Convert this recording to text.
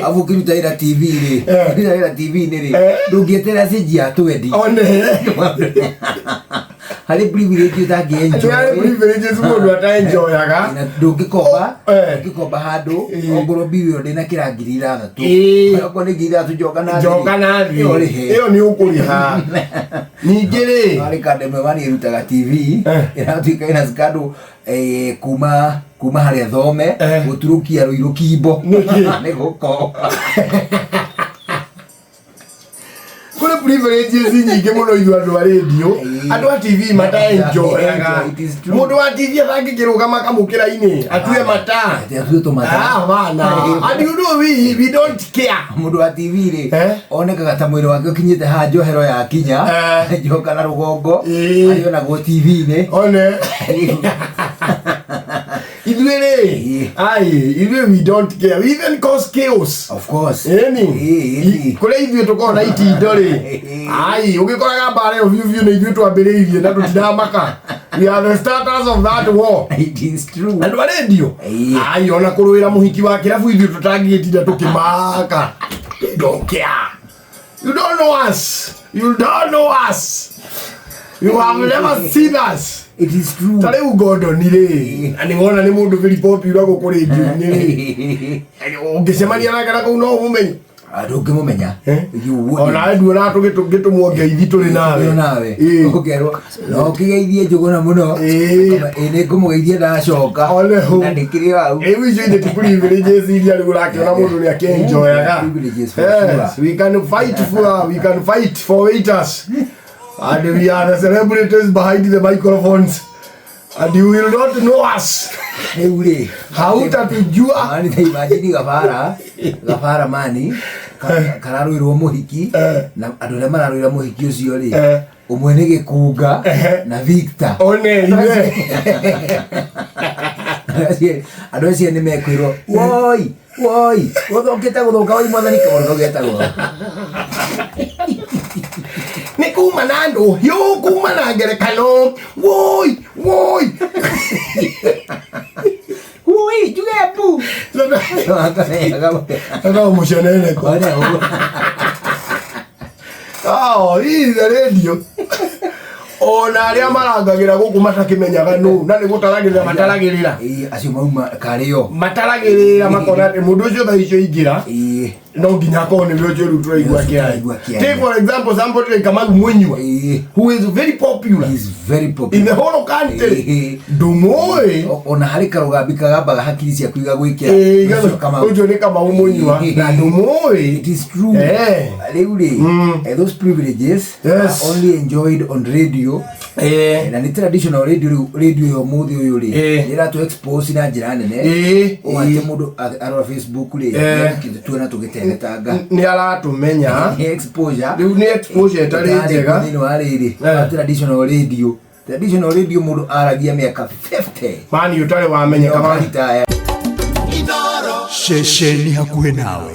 Abu ũkĩruta wĩra TV rĩ, ũkĩruta wĩra TV-inĩ rĩ, ndũngĩeterera cĩnji ya twendi. One. Harĩ privilege ũtangĩ Nĩ harĩ enjoy. privileges mũndũ ataenjoyaga. Na ndũngĩkomba, Eh. ndũngĩkomba handũ ongorwo bill ĩyo ndĩna kĩra 6,000. Okorwo nĩ 6,000 njoka na thĩ. Njoka na thĩ. Ĩyo ũrĩhe. Ĩyo nĩ ũkũrĩha. Ningĩ rĩ, Harĩ kanda ĩmwe wani ĩrutaga TV ĩratuĩka ĩna scandal kuma harĩa thome gũturũkia rũirũ kimbo. Nĩkĩ? Nĩ gũkomba. Kũrĩ privileges nyingĩ mũno ithuĩ andũ a radio, andũ a TV mataenjoyaga. It is true. Mũndũ wa TV atangĩkĩrũgama kamũkĩra-inĩ atue mata. Atĩ atue tũmata. Ah, bana. And you know we don't care. Mũndũ wa TV rĩ, onekaga ta mwĩrĩ wake ũkinyĩte haha njohero ya kinya, njoka na rũgongo, arĩonagwo TV-inĩ. One. Ithuĩ rĩ, ai, ithuĩ we don't care. We even cause chaos. Of course. Ĩni. Ĩni. Kũrĩa ithuĩ tũkoragwo na itindo rĩ, ai, ũgĩkoraga mbara ĩyo biũ biũ nĩ ithuĩ twambĩrĩirie na tũtiramaka. We are the starters of that war. It is true. Andũ a radio, ai, ona kũrũĩra mũhiki wa kĩrabu ithuĩ tũtangĩgĩtinda tũkĩmaka. We don't care. You don't know us. You don't know us. You have never seen us. It is true. Ta rĩu Gordon rĩ, na nĩ wona nĩ mũndũ very popular gũkũ rĩndiũ-inĩ rĩ, ũngĩcemania nake na kũu no ũmũmenye? Ndũngĩmũmenya. You wouldn't. Ona nduona tũgĩtũmwo ngeithi tũrĩ nawe. Tũrĩ nawe. Ũkerwo no ũkĩgeithie Njũgũna mũno. Ĩ nĩ ngũmũgeithia ndacoka. One hau. Na ndĩkĩrĩ hau. Rĩu icio ithe ti privileges iria rĩu ũrakĩona mũndũ nĩ akĩenjoyaga. Privileges for Yes, sure. we can fight for waiters and we are the celebrities behind the microphones and you will not know us. Rĩu rĩ, Hautatujua. Mani ta imagine gabara mani kararũĩrwo mũhiki, na andũ arĩa mararũĩra mũhiki ũcio rĩ, ũmwe nĩ Gĩkunga na Victor. One ithe. Andũ acio nĩ mekwĩrwo, woi woi, gũthũkĩte gũthũka, woi mwathani, kaũndũ kau getagwo Nĩ kuma na ndũhiũ, kuma na ngerekano. Woi, woi. Woi, njuge mbu. Sasa mũcenene ko. Oh, hii the radio. Ona arĩa marangagĩra gũkũ matakĩmenyaga nũ na nĩ gũtaragĩrĩra mataragĩrĩra. Ĩĩ, acio mauma karĩo. Mataragĩrĩra makona atĩ mũndũ ũcio thaa icio ingĩra no nginya akorwo nĩwe ũcio rĩu tũraigua Ũcio kĩaria. tũraigua kĩaria. Take for example somebody like Kamau Munyua, who is very popular He is very in popular the whole country. Ndũmũĩ. Ona harĩ karũgambi kagambaga hakiri ciaku igagwĩkĩra. Ũcio Kamau. Ũcio nĩ Kamau Munyua na ndũmũĩ. It is true. Rĩu rĩ, those privileges are only enjoyed on radio. Na nĩ traditional radio. Rĩu radio ya ũmũthĩ ũyũ rĩ, nĩ ĩratũ expose na njĩra nene ũũ atĩ mũndũ arora Facebook rĩ, tuona tũgĩteretanga. Nĩ aratũmenya. Nĩ exposure. Rĩu nĩ exposure ĩtarĩ ĩtarĩ njega. thĩinĩ wa rĩrĩ wa traditional radio mũndũ aragia mĩaka 50 Mani ũtarĩ wamenyeka. Ũkaritaya. Ceceni hakuhĩ nawe.